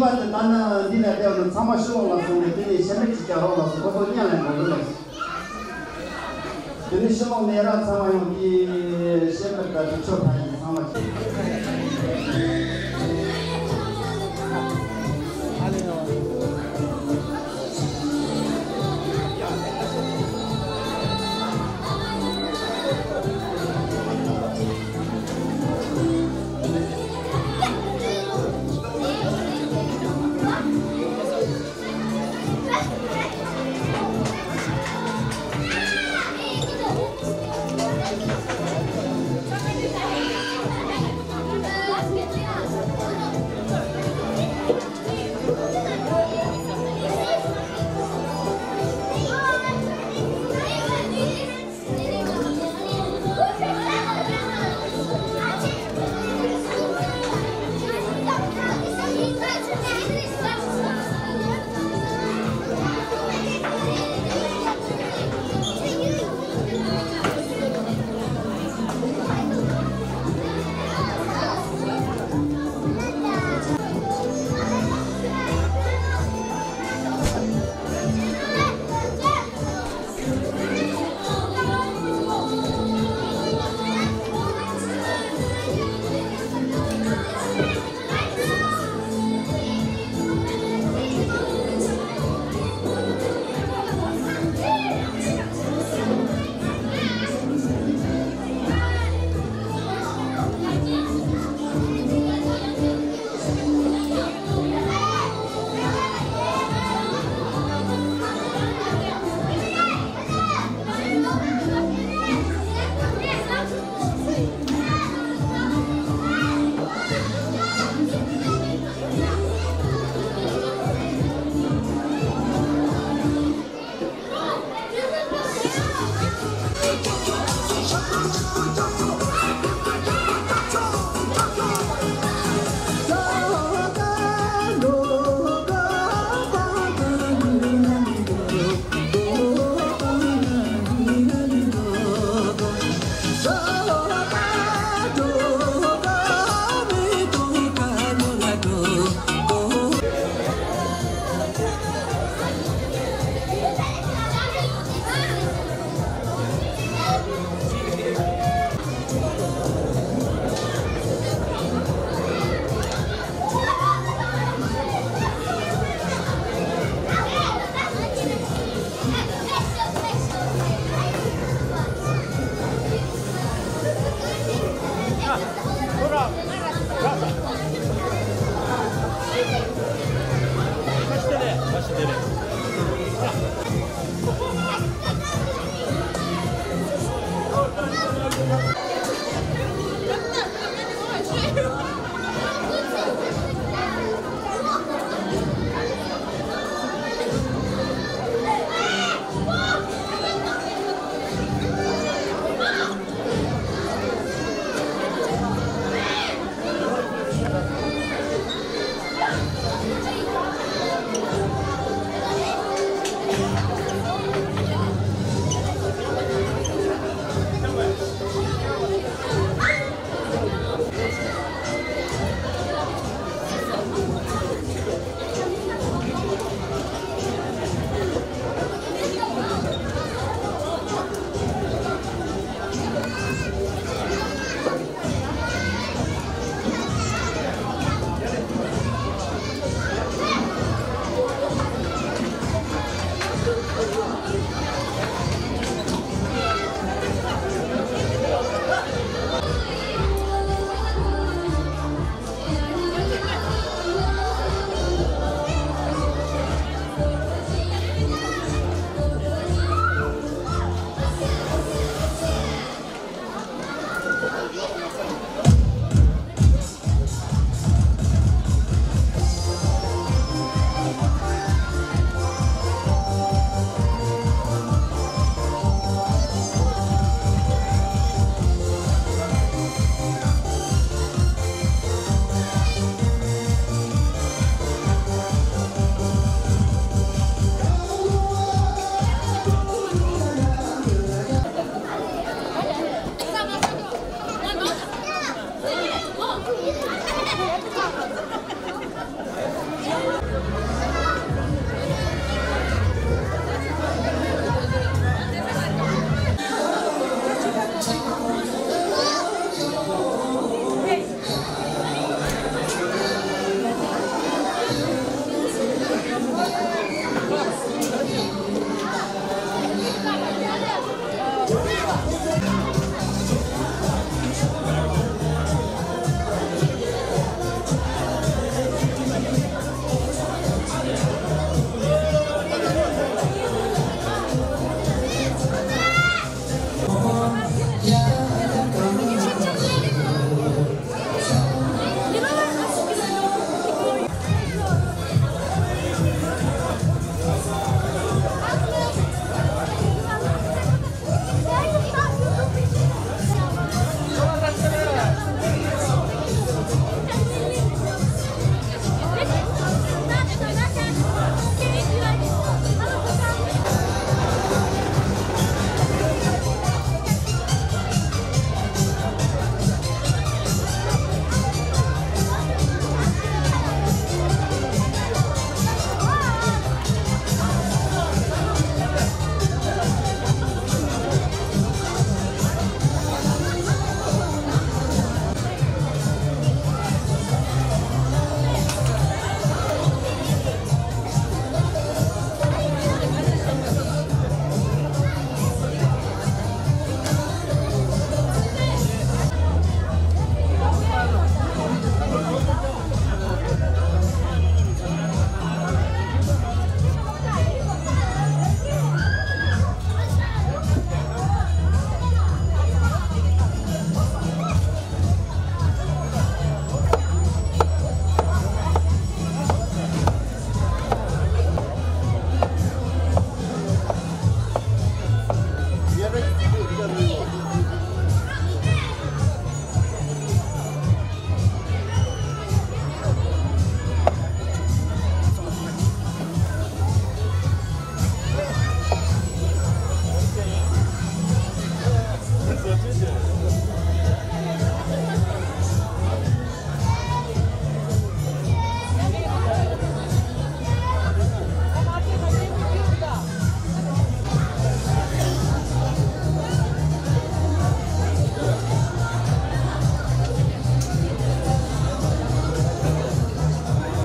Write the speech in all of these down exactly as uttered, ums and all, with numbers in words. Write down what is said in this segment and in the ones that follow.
པ་དེ་ལྟ་ན་འདི་ལ་བསྡད་པ་ཚང་མ་ཕྱི་ལོགས་ལ་སོང་ནས་དེ་ནས་ཤེས་མེད་ཅིག་ཀྱང་རོགས་ལ་སོང་ཁོ་ཚོ་བརྙན་ལ་འགྲོ་གི་ལ་སོང་། དེ་ནས་ཕྱི་ལོགས་ནས་ར་ཚང་མ་ཡོང་གི་ཤེས་མེད་ཀྱི་ཆོ་ཕ་ཡིན་ཚང་མ་ཅིག་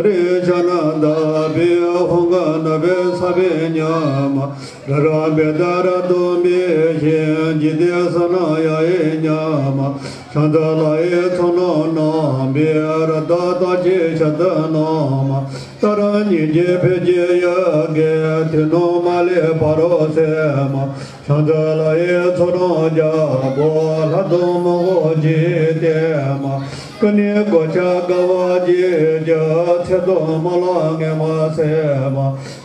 རེ་ཤ་ན་འདབ་པའི་ཧོང་ཀ་ན་བའི་ས་བའི་ཉ་མ། ར་ར་བེ་ད་ར་དུམ་བེ་ཤིང་འཇིག་རྟེན་ས་ན་ཡ་ཡེ་ཉ་མ། ཤང་ཚ་ལ་ཡེ་ཚོ་ནོ་ནམ་བེ་ར་ད་ད་ཅེ་ཤ་ད་ནོ་མ། ད་ར་ཉིན་གྱི་ཕེ་ཅེ་ཡ་གེ་ཐི་ནོ་མ་ལེ་ཕ་རོ་སེ་མ། ཤང་ཚ་ལ་ཡེ་ཚོ་ནོ་རྒྱ་བོ་ལྷ་དུ་མ་གོ་ཅི་ཏེ་མ། ཀ་ནི་གོ་ཆ་ཀ་བ་ཅི་རྒྱ་ཚེ་དུ་མ་ལ་ངེ་མ་སེ་མ།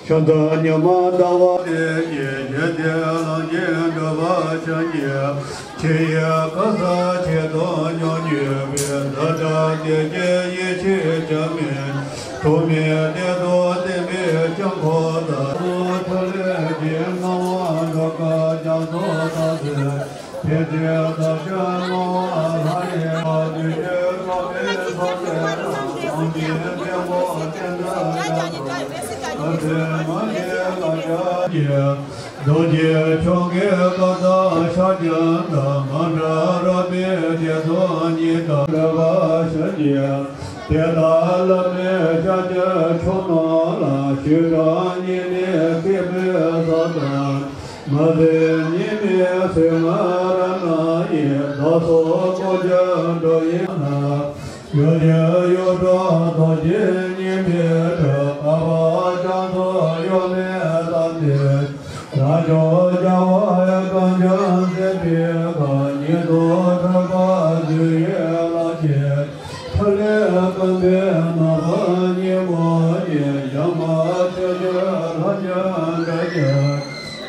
ཤང་ཚ་ཉི་མ་ཟླ་བ་དེ་ཉིད་ཡེ་དེ་ལང་གི་འགྲོ་བ་ཤ་ཉེ། ཆེ་ཡི་ཁ་ས་ཆེ་དོ་ཉོ་ཉོས་པའི་ད་ལྟ་དེ་ཀྱེ་ཡེ་ཤེས་ཆ་མེད། གྲོ་མེད་དེ་དོ་བསྟན་པའི་སྤྱང་ཁོ་ད་དོ་ཐ་ལེ་དེ་ང་བ་འགྲོ་ཀ་ཀྱང་དོ་ད་ཟེར། དེ་དེ་ད་ཀྱང་ང་བ་ལྷ་ཡེ་ཨ་དུ་ཡེ་ཐོ་མེ་ཐོ་མེ་ལ་ཨང་དེ་དེ་མོ་དེ་ད་ཡ་དོ་ད་དེ་མ་ཡེ་ལ་ཀྱ་ཡེ། རྡོ་རྗེ་འཆང་གི་བཀའ་དང་ཤཱཀྱ་དང་མ་འདྲ་རབ་པའི་རྗེས་སུ་ཉེ་དང་འབྲེལ་བ་ཤ་ཉེ། དེ་དག་བླ་མེད་ཤཱཀྱ་མཆོག་རྣམས་ལ་ཞུས་དང་སྙིང་ནས་མཁས་པའི་ས་དང་། མ་ཟད་ཉི་མའི་ཟེར་ང་ར་ན་ཡི་བདག་སོགས་ཀོ་ཇ་འགྲོ་ཡི་ན། ཡོ་ཡོ་ཡོ་གྲོགས་རྡོ་རྗེ་སྙིང་པོའི་གྲགས། ཀ་བ་ལྕགས་ཚོགས་གཡོ་མེད་བསྟན་ཏེ། རང་བྱུང་རྒྱལ་བ་གངས་ལྗོངས་མཛེས་པའི་ཁམས། ཉིད་དུ་ཁྲོས་པ་བསྡུས་ཡི་ལྷ་ཆེན། ཐུགས་ལས་བསྐུམས་པའི་ནམ་མཁའ་སྙིང་པོ་ཉིད། ཡ་མ་ཆོས་སྐྱོང་ལྷ་ཆེན་སྒྲ་སྒྱུར།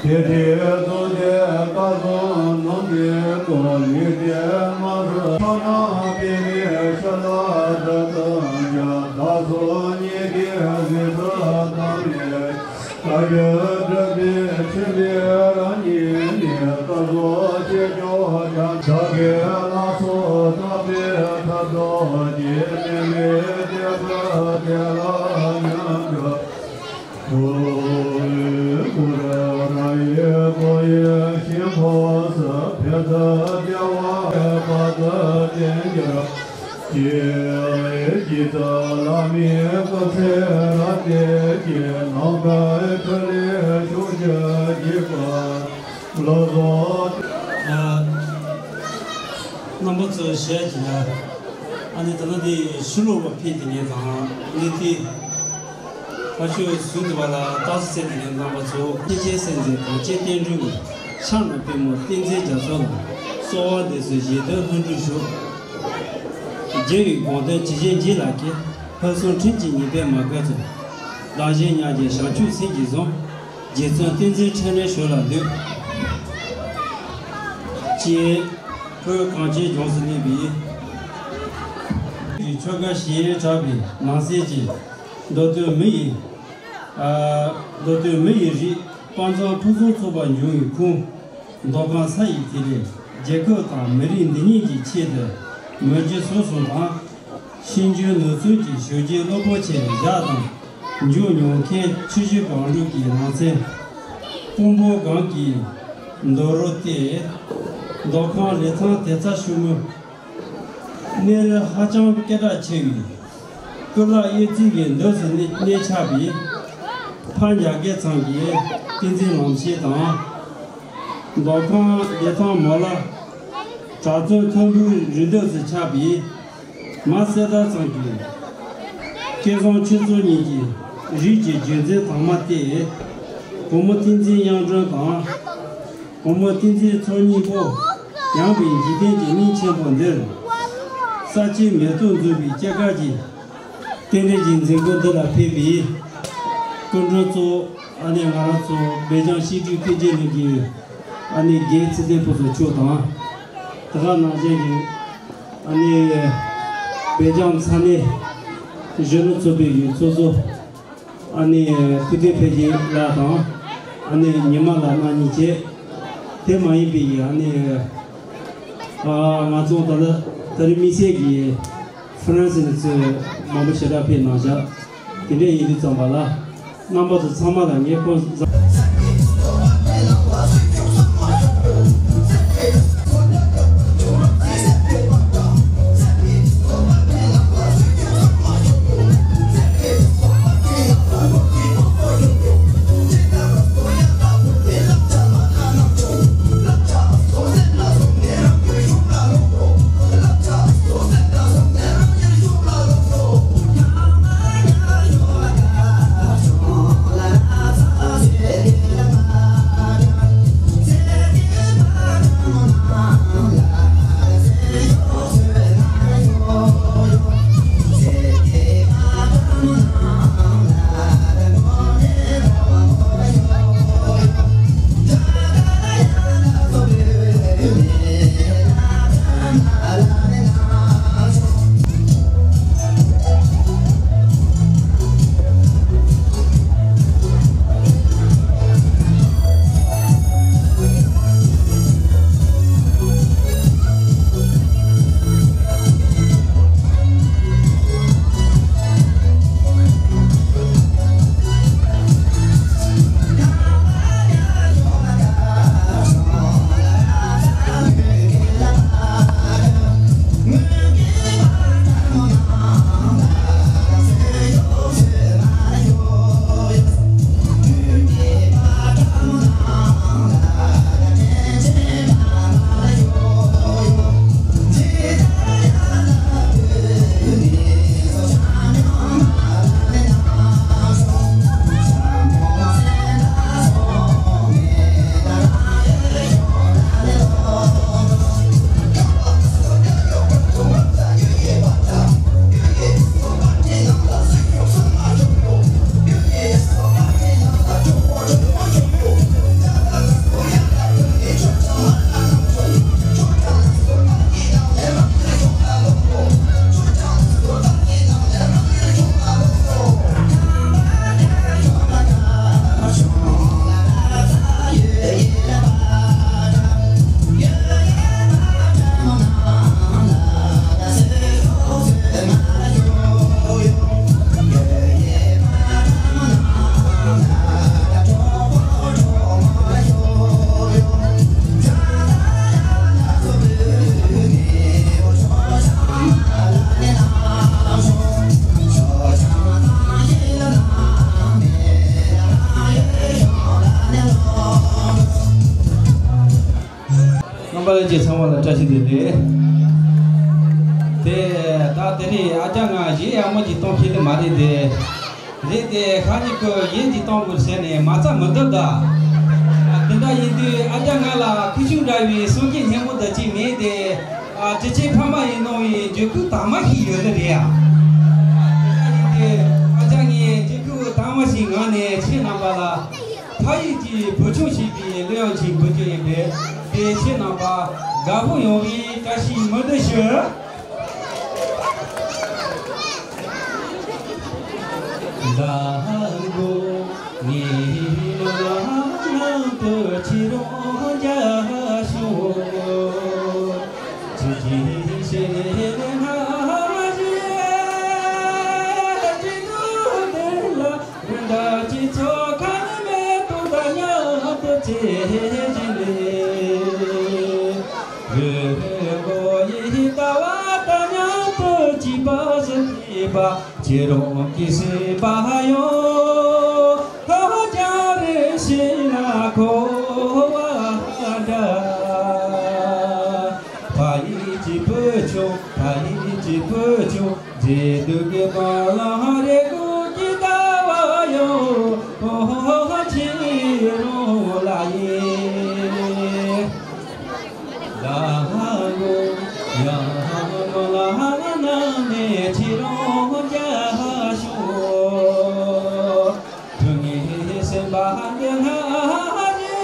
དེ་ཕྱིར་གཟུགས་ཅན་སྐལ་བཟང་ནམ་མཁའི་སྐུ། ལུས་ཅན་དམར་སེར་ཕྱོགས་རྣམས་པདྨའི་ཞལ་ལ་གཟིགས་མཛད་ཅིང་། བདག་སོགས་ཉིད་ཀྱིས་གཟིགས་པ་ཙམ་ལས། བཀའ་བརྒྱུད་གྲུབ་པའི་ཆེན་པོ་རང་ཉིད་ནས། བཀའ་སྩལ་ཆོས་སྐྱོང་དང་། བདག་གིས་ལ་སོགས་བརྟག་པའི་ཐབས་རྡོ་རྗེ། མི་ལུས་བསྟན་པ་དེ་ལ་ཉམས་སུ། གུ་རུ་ར་ཡི་གོ་ཡི་ཤིང་ཕོ་སི། བེ་ཙ་དེ་བ་བ་ཙ་དེ་འགྱུར་གྱི། ཇི་ཙ་བླ་མའི་སྐུ་ཚེ་རབ་བརྟན་གྱི། ནམ་མཁའི་ཐིག་ལེ་ཕྱོགས་བཅུར་རྒྱས་པ། ལོ་ཙཱ། རྣམ་པ་ཚོ་ཞལ་གྱིས་ལ། ཨ་ནི་ད་ལྟ་འདི་ཕྱི་ལོགས་ལ་ཕེབས་ཏེ་ངས་དང་ནི་དེ་ཕ་ཤོད་ཟུར་དུ་བ་ལ་རྟགས་གསལ་ཏེ་ངས་རྣམ་པ་ཚོ་ཕན་ཆད་སེམས་ཅན་གངས་ཅན་བསྟན་འགྲོའི་ཕྱག་ན་པདྨོ་བསྟན་འཛིན་རྒྱ་མཚོ་ལ་གསོལ་བ་འདེབས་སོ་བཞེས་དོན་ལྷུན་གྲུབ་ཤོག་རྒྱལ་བའི་དགོངས་དོན་ཇི་བཞིན་བགྱིས་ལགས་ཀྱིས། ཕུན་སུམ་ཁྲིམས་ཀྱི་ཉི་ཟླའི་མ་དགའ་ཚོ། བདག་གཞན་མཉམ་བརྗེའི་བྱང་ཆུབ་སེམས་ཀྱིས་བཟུང་། རྗེ་བཙུན་བསྟན་འཛིན་འཕྲིན་ལས་ཞུ་ལ་འདུད། ཅེས་བོད་གངས་ཅན་ལྗོངས་སུ་གནས་པའི་ཆོལ་ཁ་གཞན་གྲགས་པའི་ནང་གསེས་ཀྱི་མདོ་སྟོད་མི་ཡི་མདོ་སྟོད་མི་ཡི་རིགས་དཔའ་མཛངས་ཕུན་སུམ་ཚོགས་པ་འབྱུང་བའི་ཁུངས། མདོ་ཁམས་ས་ཡི་ཐིག་ལེ་རྒྱལ་ཁབ་དང་མི་རིགས་འདི་ཉིད་ཀྱི་ཆེད་དུ་མི་རྒྱུ་སོ་སོ་དང་། ཤེས་འཇོན་ནུས་གསུམ་གྱི་ཞབས་ཕྱི་རླབས་པོ་ཆེ་བཞག་དང་འཇུག་མྱོང་མཁན་ཆུ་བཞི་སྒང་དྲུག་གི་ནང་ཚན། དཔོན་པོ་སྒང་གི་མདོ་རུ་སྟེ། མདོ་ཁམས་ལི་ཐང་དེ་ཚ་ཤུ་མུ། གནས་རི་ཧ་ཅང་སྐད་གྲགས་ཆེ་བའི་ཀུ་ལ་གཡུ་རྩེ་གི་མདུན་དུ་གནས་ཆགས་པའི་ཕ་ཉག་གེ་ཚང་གི་བསྟན་འཛིན་ལམ་ཤེས་དང་། མདོ་ཁམས་བདེ་ཐང་མོ་ལ་གྲྭ་བཙུན་མཐོན་པོའི་རི་མདུན་དུ་ཆགས་པའི་མ་གསེར་རྟ་ཚང་གི་སྐལ་བཟང་ཆོས་ཚོགས་གཉིས་ཀྱི་རིགས་ཀྱི་རྒྱུད་འཛིན་དང་མ་སྟེ། བུ་མོ་བསྟན་འཛིན་དབྱངས་སྒྲོན་དང་། བུ་མོ་བསྟན་འཛིན་ཚོགས་གཉིས་པོ་ཡངས་པའི་འཇིག་རྟེན་གྱི་གླིང་ཆེན་པོ་འདིར། ས་ཆེན་མེ་ཏོག་འཛུམ་པའི་སྐྱེས་སྐར་གྱི་རྟེན་འབྲེལ་གྱི་མཛད་སྒོ་འདི་ལ་ཕེབས་པའི་སྐུ་མགྲོན་གཙོ་ཨ་ནེ་ང་རང་ཚོ་སྦེལ་ཇམ་ཤིས་ཀྲུའུ་འཕེལ་རྒྱས་གླིང་གི་ཨ་ནེ་རྒན་ཚེ་བརྟན་ཕུན་ཚོགས་མཆོག་དང་། དེ་ག་ནང་བཞིན་གྱི་ཨ་ནེ་སྦེལ་ཇམ་ས་གནས་གཞོན་ནུ་ཚོགས་པའི་གི་ཚོགས་གཙོ། ཨ་ནི་ཐུབ་བསྟན་འཕེལ་རྒྱས་ལགས་དང་། ཨ་ནི་ཉི་མ་ལགས་རྣམ་གཉིས་བཅས། དེ་མ་ཡིན་པའི་ཨ་ནི་ཨ་ང་ཚོ་ད་ལྟ་ད་རེས་དམིགས་བསལ་གྱི་ཧྥ་རན་སི་ནས་ཚོས་མང་པོ་ཞེ་དྲག་ཕེབས་གནང་བཞག་དེ་འདྲ་ཡིན་དུས་ཙམ་པ་ལ་རྣམ་པ་ཚོ་ཚང་མ་ལ་ངས་ཁོང་ ལ་ཅེ་ཚང་མ་ལ་བཀྲ་ཤིས་བདེ་ལེགས། དེ་ད་དེ་རིང་ཨ་ཅག་ང་གཞས་ཡག་མོ་ཅིག་གཏོང་ཤེས་ནི་མ་རེད་དེ། རེད་དེ་ཁ་ཉིན་ཁོ་གཞས་ཅིག་གཏོང་དགོས་ཟེར་ནས་མ་རྩ་མི་འདུག་ད། དེ་འདྲ་ཡིན་དུས་ཨ་ཅག་ང་ལ་ཁུ་བྱུག་འདྲ་བའི་གསུང་སྐད་སྙན་མོ་འདི་ཅིག་མེད་དེ། ཨ་ཅེ་ཆེ་ཕ་མ་ཡིན་ནོ་བའི་འཇུ་སྐུལ་དྭངས་མ་ཞིག་ཡོད་ནི་རེད་ཡ། དེ་འདྲ་ཡིན་དུས་ཨ་ཅག་ངས་འཇུ་སྐུལ་དྭངས་མ་ཞིག་ངང་ནས་ཁྱེད་རྣམ་པ་ལ། ཕ་ཡུལ་གྱི་བུ་ཆུང་ཞེས་པའི་གླུ་དབྱངས་ཅིག་འབུལ་རྒྱུ་ཡིན་པས། དེ་ཁྱེད་རྣམ་པ་དགའ་པོ་ཡོང་བའི་བཀྲ་ཤིས་སྨོན་འདུན་ཞུ། རིན་ཐང་གཅིག་ཚོ་ཁ་ནི་མེད་དུ་ད་མཉམ་དུ་བྱེད་བཞིན་ལས། རི་མགོ་ཡི་ལྟ་བ་ད་མཉམ་དུ་གཅིག་པ་སུ་གཅིག་པ་ཁྱེད་རང་གི་སྲིད་པ་ཡོང་ཧ་ཅང་རེ་ཞིག་ན་གོ་བ་འདྲ། ཕ་ཡུལ་གྱི་བུ་ཆུང་ཕ་ཡུལ་གྱི་བུ་ཆུང་མཛེས་སྡུག་གི་དོ་ལ་རེ་སྒུག་གི་ལྟ་བ་ཡོད། ཁྱེད་རང་ལ་ཡིན། ལ་ལུ་ཡ་མ་ལ་ལ་ནས་ཁྱེད་རང་རྒྱ་ཤོག་དུ་ངའི་སེམས་པ་འདི་ང་རེ་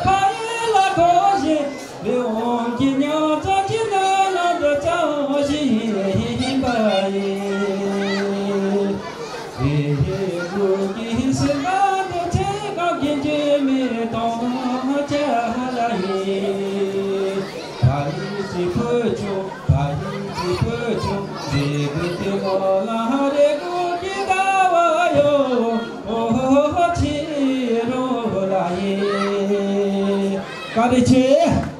ཕ་ཡུལ་ལ་གོ་ཞིང་ལེའུ་གི་ཉག་ཚ་གི་ན་ན་འདྲ་ཚ་ཞིག་ཡིན་པ་ཡིན། དེ་ལུ་གི་སེམས་པ་འདི་ཚེ་གང་གི་འཇིགས་མེད་དང་ཆ་ལ་ཡིན། ཕ་ཡུལ་གྱི་བུ་ཆུང་ཕ་ཡུལ་གྱི་བུ་ཆུང་རེ་སྒུག་གི་ལོ་ལ་རེ་སྒུག་གི་ཟླ་བ་ཡོད། ཨོ་ཧོ་ཧོ་ཁྱེད་རང་ལ་ཡིན། བཀའ་དྲིན་ཆེ།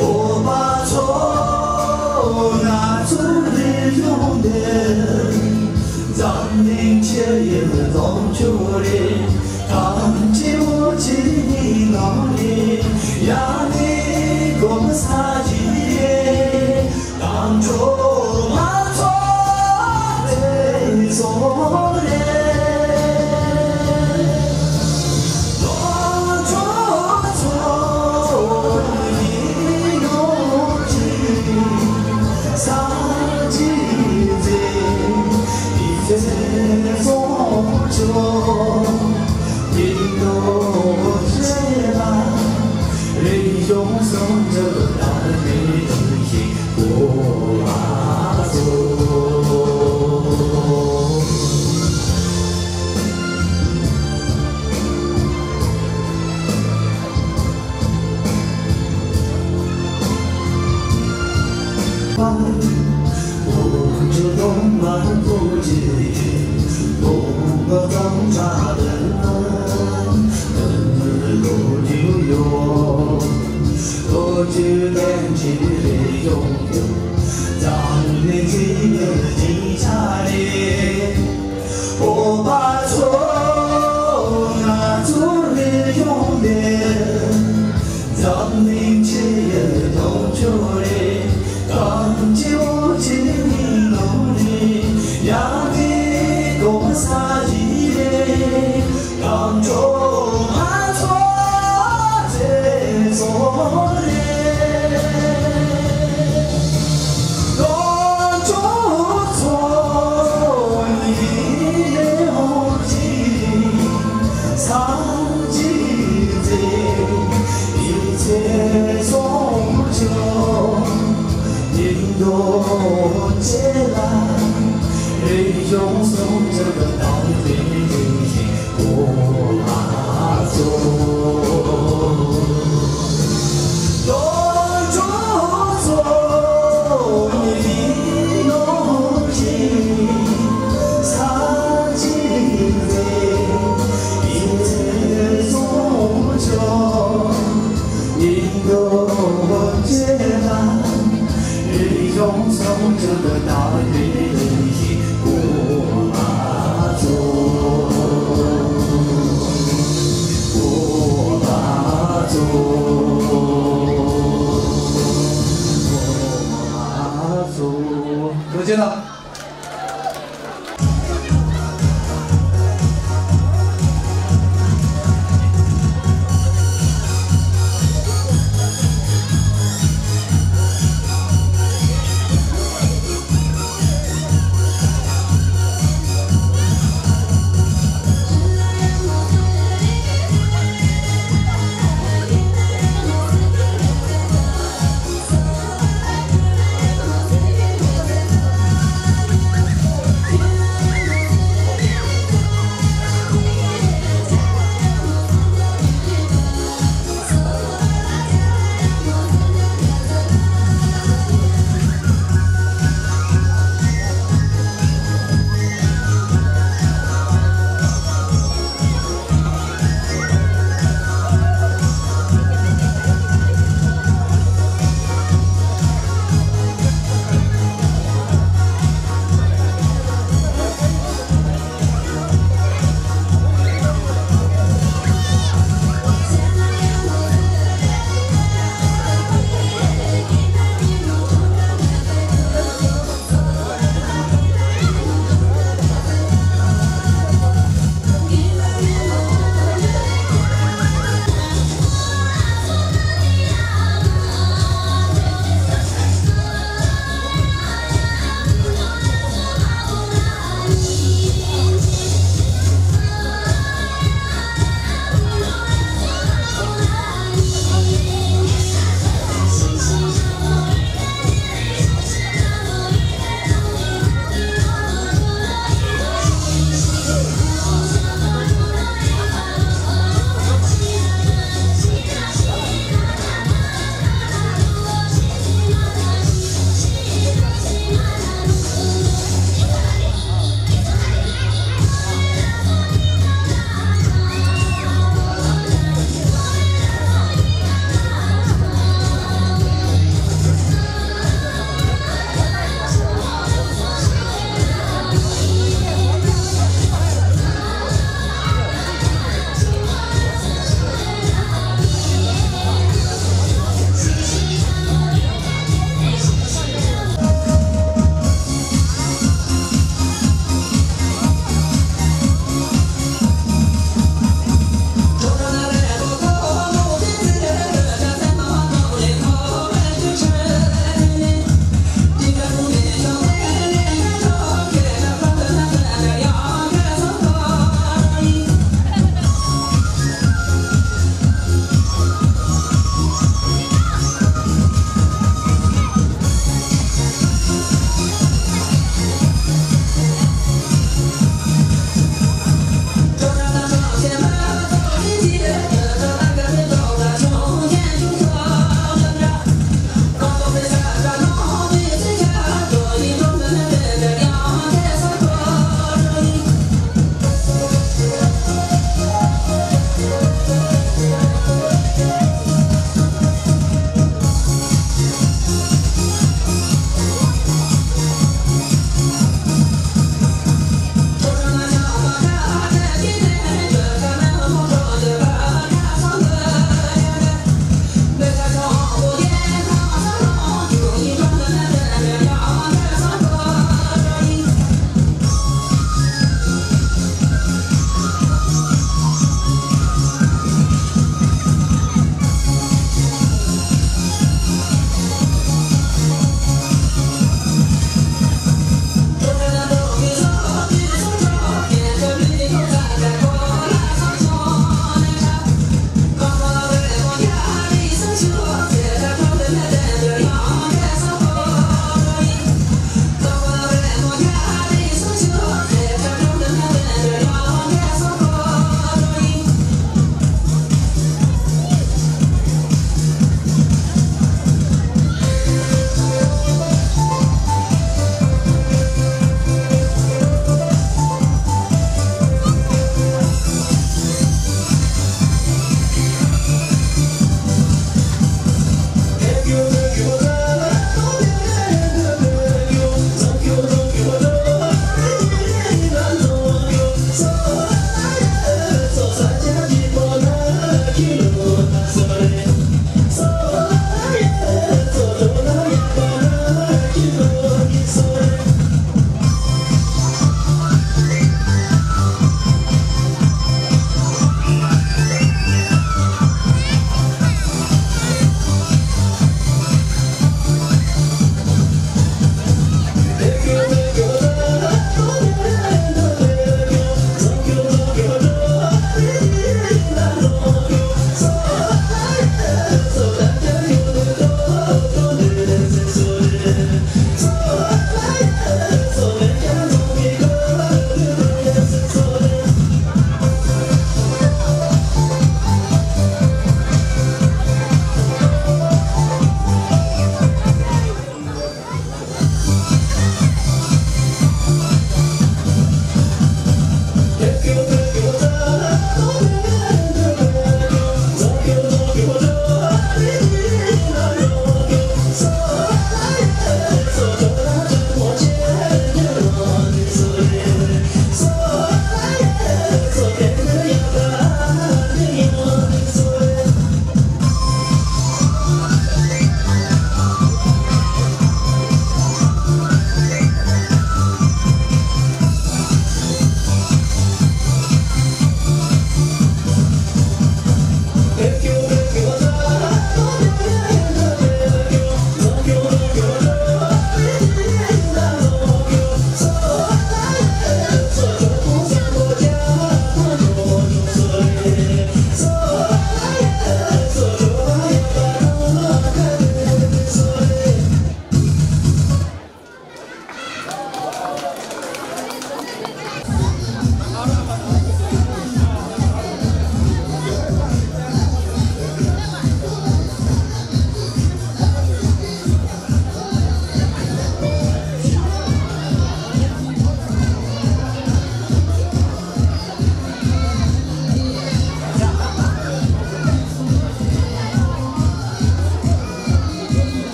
འོ་པ་ཚོ། ང་ཚོ་རི་གཞུང་འདིར་འཛམ་གླིང་ཆེ་ཡི་ལོངས་སྤྱོད་རེད། ཐམས་ཅད་འོ་ཆེ་ཡི་ནང་རེད། ཡ་ནི་གོམ་ས་ཞིག་རེད། དང་ཆོ་མ་ཚོ་དེ་ཚོ་རེད། འོ་པ་ཚོ། ང་ཚོ་རི་གཞུང་འདིར་འཛམ་གླིང་ཆེ་ཡི་ལོངས་སྤྱོད་རེད། ཐམས་ཅད་འོ་ཆེ་ཡི་ནང་རེད། ཡ་ནི་གོམ་ས་ཞིག་རེད། དང་ཆོ་མ་ཚོ་དེ་ཚོ་རེད། ཐུགས་རྗེ་གནང་།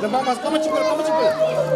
ལམ་བར་མ་སྐར་མ་གཅིག་པར་སྐར་མ་གཅིག་པར།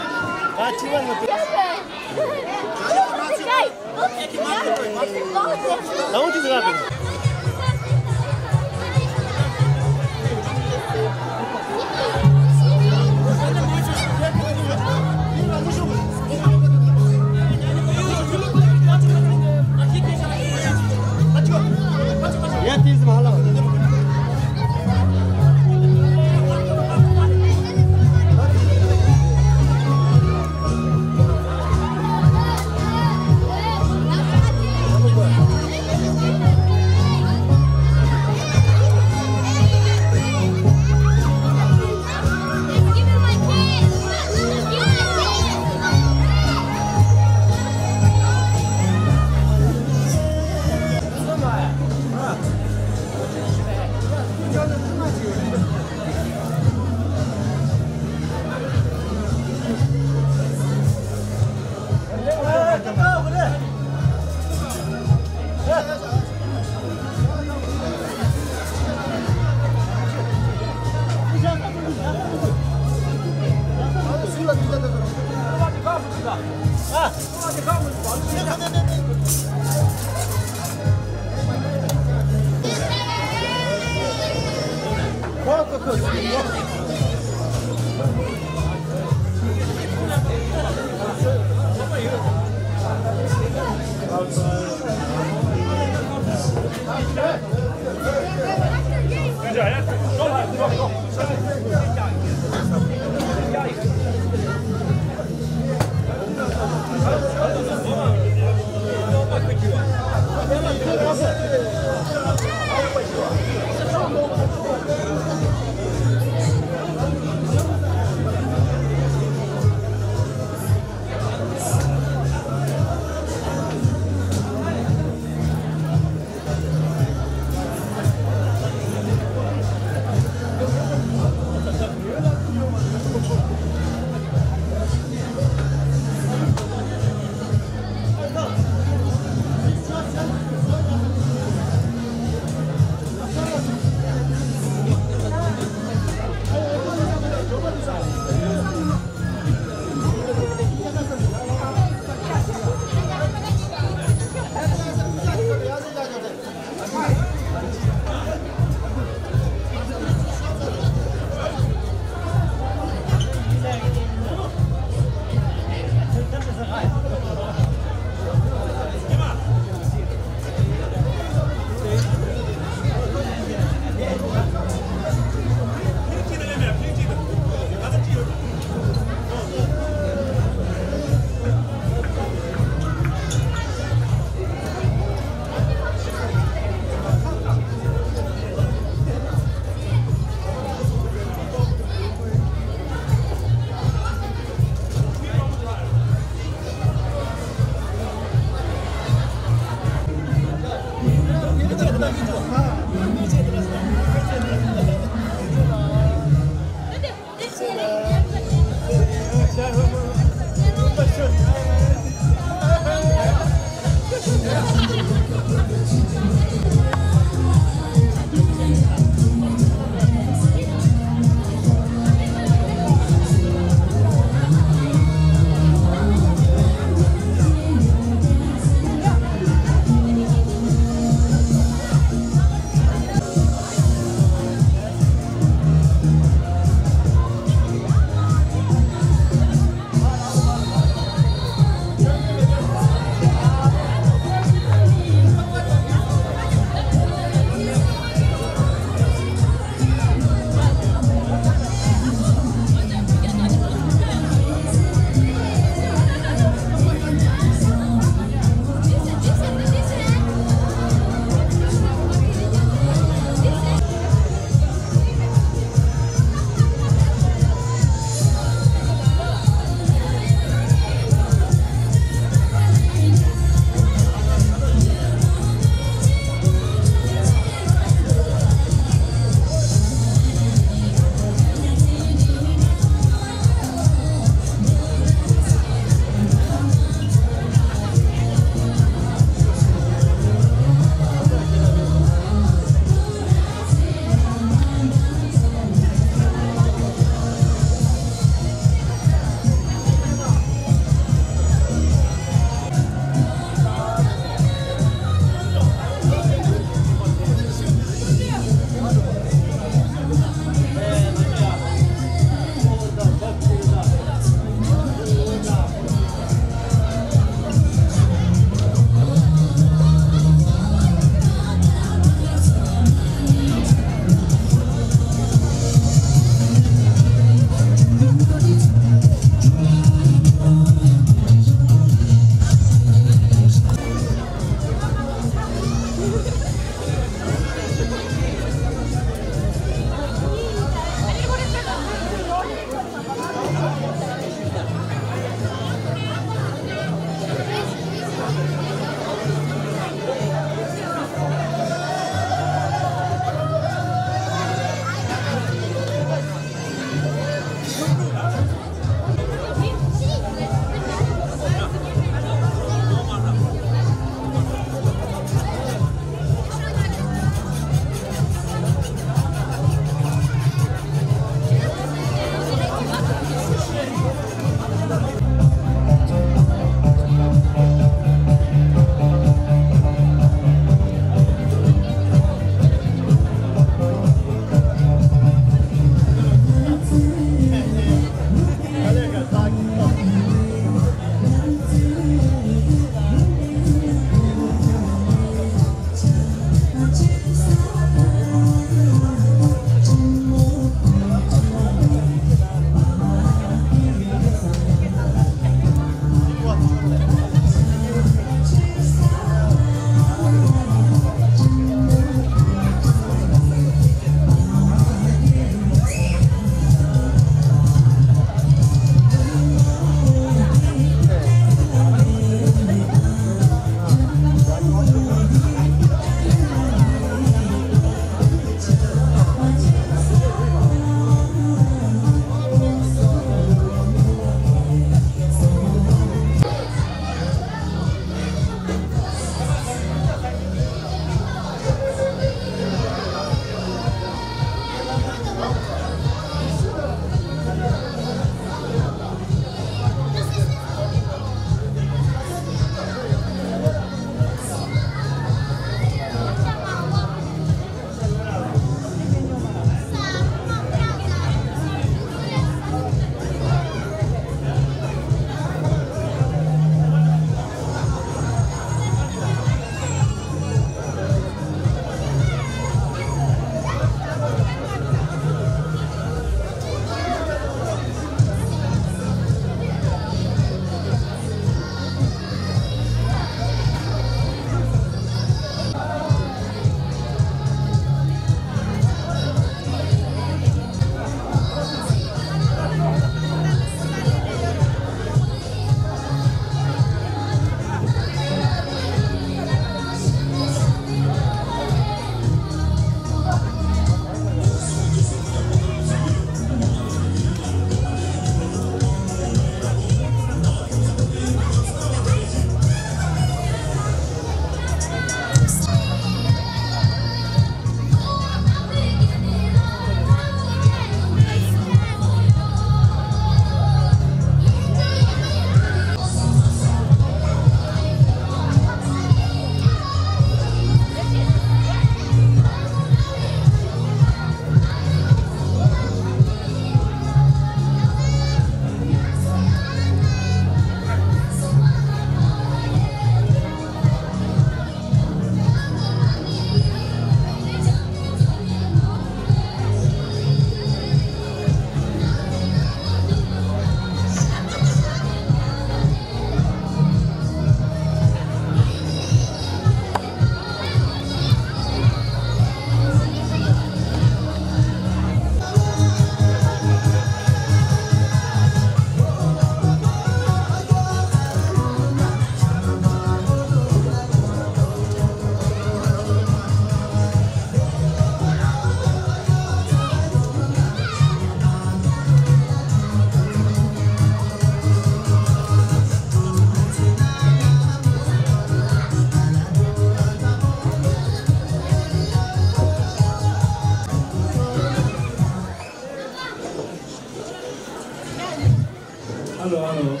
ཨ་ལོ། ཨ་ལོ།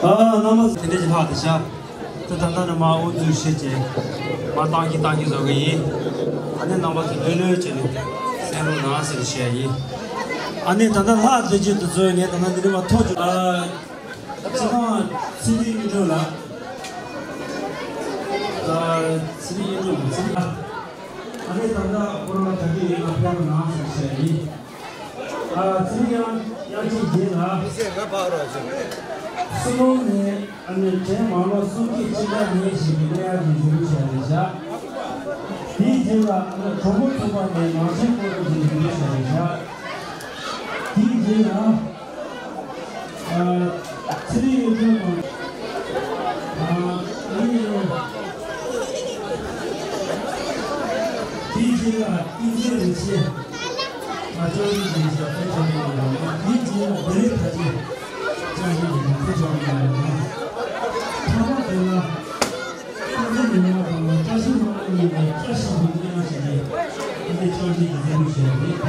ཨ། རྣམ་པ་ཚོ་དེ་འདྲ་ཅིག་ལྷག་དེ་ཤ། ད་ད་ལྟ་ནས་མར་དབུ་འཛུགས་བྱེད་ཀྱི། མར་བཏང་གི་བཏང་གི་བཟོ་གི་ཡིན། ཨ་ནི་རྣམ་པ་ཚོ་ལྷོད་ལྷོད་བྱས་ནས་གསན་རོགས་གནང་ཟེར་བཤད་ཡིན། ཨ་ནི་ད་ལྟ་ལྷག་བསྡད་རྒྱུ་དེ་ཚོ་ངས་ད་ལྟ་འདི་ནས་མར་ཐོག་བཅུག་ཨ། སྤྱི་ཁང་ཚེ་རིང་གཡུ་སྒྲོན་ལགས། ཨ། ཚེ་རིང་གཡུ་སྒྲོན་ཚེ་རིང་ལགས། ཨ་ནི་ད་ལྟ་ཁོ་རང་ད་གིན་ཡིན་ན་ཕེབས་རོགས་གནང་ཟེར་བཤད་ཡིན། ཨ། ཚེ་རིང་དབྱངས་དབྱངས་ཅན་རྒྱལ་ལགས། སྲིད་བློན་ནས་ཨ་ནི་དྲན་མ་ལོ་གསུམ་གྱི་སྤྱི་ཟླ་ཉེར་བཞི་གི་གནས་ཡག་གི་འཛུལ་ཞུགས་བྱས་རེད་བཞག་དེའི་རྗེས་ལ་ཨ་ནི་གྲོགས་པོ་ཚོགས་པ་ནས་ནང་ཆེན་སྐོར་གྱི་འཛུལ་ཞུགས་བྱས་རེད་བཞག་དེའི་རྗེས་ལ། ཨ། ཚེ་རིང་གཡུ་སྒྲོན་དང་། ཨ། ཨ་ནི། དེའི་རྗེས་ལ་ཏིང་འཛིན་རིན་ཆེན། ཨ། ལྕགས་རི་རིན་ཆེན་དཔེ་ཆ་མེད་ཡོད་ལ། དེའི་རྗེས་ལ་བེ་རི་ཐ་ཆེན། ལྕགས་རི་རིན་ཆེན་དཔེ་ཆ་མེད་ཡོད་ལ། ཐ་མ་དེ་ལ། ཨ་ནི་མི་མང་དང་བཀྲ་ཤིས་སྨོན་ལམ་གཉིས་ནས་བཀྲ་ཤིས་པའི་གཉེན་ཉེ་ཞིག་རེད། ཨ་ནི་ལྕགས་རི་གི་ལྷ་མོ་ཞིག་རེད། དེ་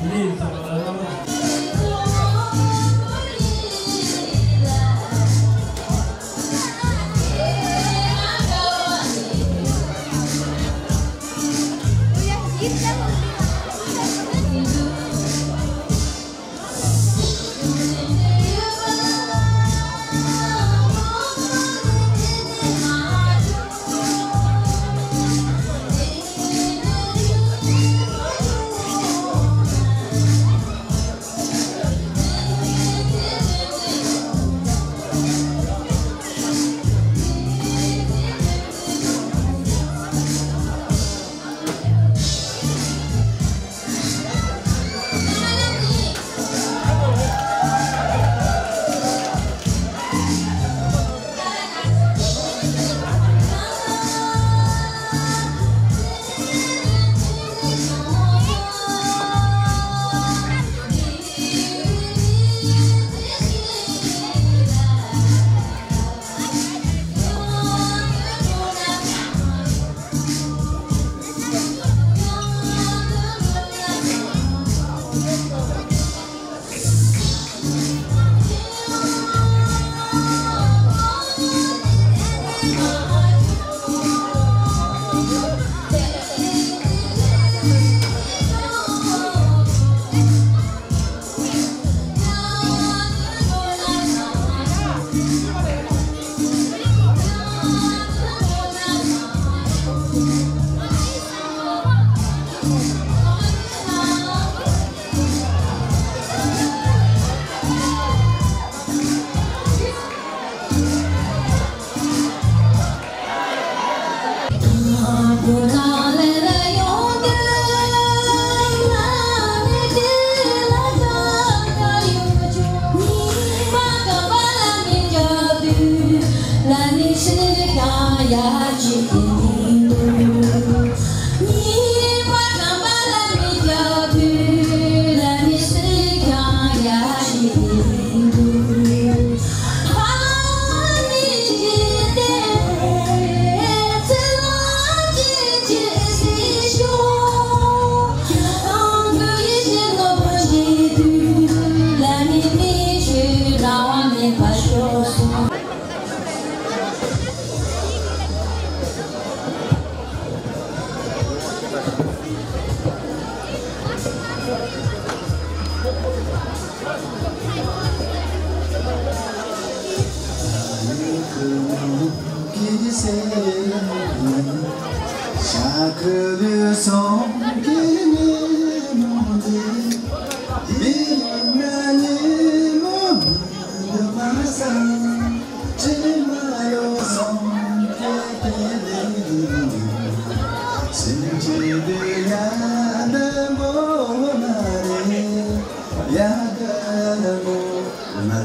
ཐ་མ་དེ་རེད། དེ་ནས་ཚོགས་པ་ལ་བླ་མ།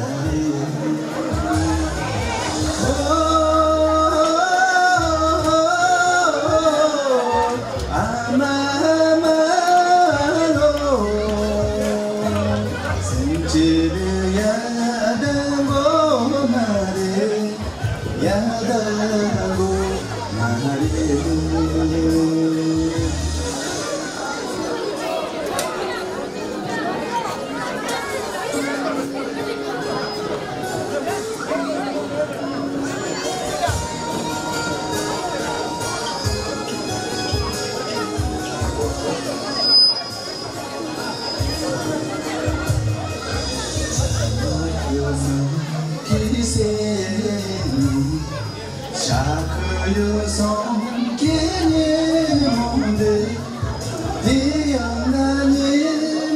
ཤ་ཁུ་ཡོད་སོང་སྐྱེ་ཉེ་མོ་འདི། དེ་ཡང་ན་ཉེ་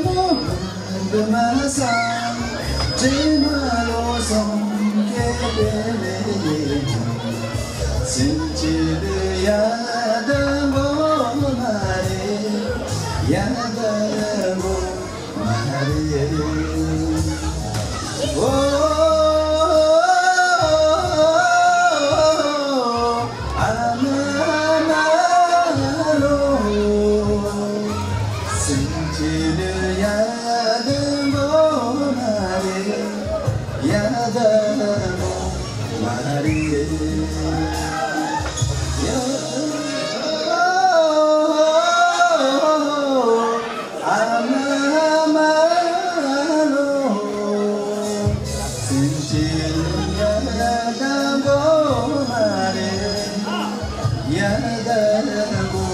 མོ་འདི་མ་ས། དྲི་མ་ལོ་སོང་སྐྱེ་བའི་ལས། སེམས་ཅི་ལ་ཡ་ད་མགོ་མ་རེད། ཡ་ད་མགོ་མ་རེད། ཨོ། ཨ་མ་མ་ལོ། སེམས་ཅི་ལ་ཡ་ད་མགོ་མ་རེད། ཡ་ད་མགོ་མ་རེད། ཡ། ཨ་མ་མ་ལོ། སེམས་ཅན་ཡ་ད་མགོ་མ་རེད། ཡ་ད་མགོ་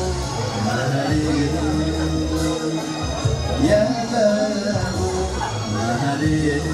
མ་རེད། ཡ་ད་མགོ་མ་རེད།